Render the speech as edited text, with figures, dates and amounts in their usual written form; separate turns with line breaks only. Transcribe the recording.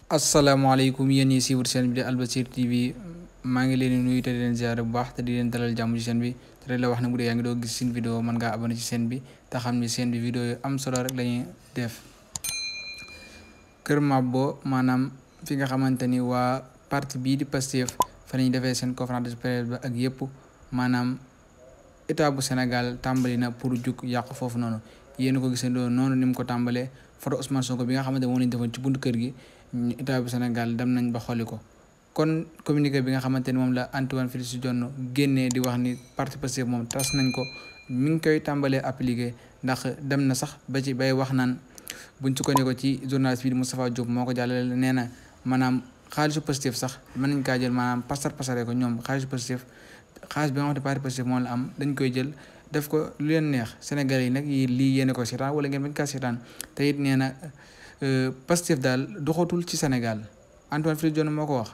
asalaamaaleykum yéen ñi siiwut seen bi di Albasir TV maa ngi leen di nuyu te di leen ziare bu baax te di leen dalal jàmm ci seen bi te la wax ne bu dee yaa ngi doo gis seen vidéo mën ngaa abonné ci seen bi te xam ni seen bi vidéo yu am solo rek lañuy def. Kër Mabo maanaam fi nga xamante ni waa parti bii di Pastef fa lañuy defee seen conférence de presse ba ak yëpp maanaam état bu Sénégal tàmbali na pour jug yàq foofu noonu yéen ko gisandoo noonu ni mu ko tàmbalee photo Ousmane Sonko bi nga xamante moom lañ defoon ci buntu kër gi état bu Sénégal dem nañ ba xolli ko. kon communiqué bi nga xamante ni moom la Antoine Félix Diome génnee di wax ni parti Pastef moom tas nañ ko mi ngi koy tàmbalee appliqué ndax dem na sax ba ci bay wax naan buñ sukkandikoo ci journaliste bi di Moustapha Diop moo ko jàllale nee na maanaam xaalisu Pastef sax mën nañ kaa jël maanaam pasaree ko ñoom xaalisu Pastef xaalis bi nga xamante parti Pastef moom la am dañ koy jël def ko lu leen neex Sénégal yi nag yi lii yéene ko seetaan wala ngeen bañ kaa seetaan te it nee na Pastef daal doxatul ci Sénégal Antoine Félix Diome moo ko wax.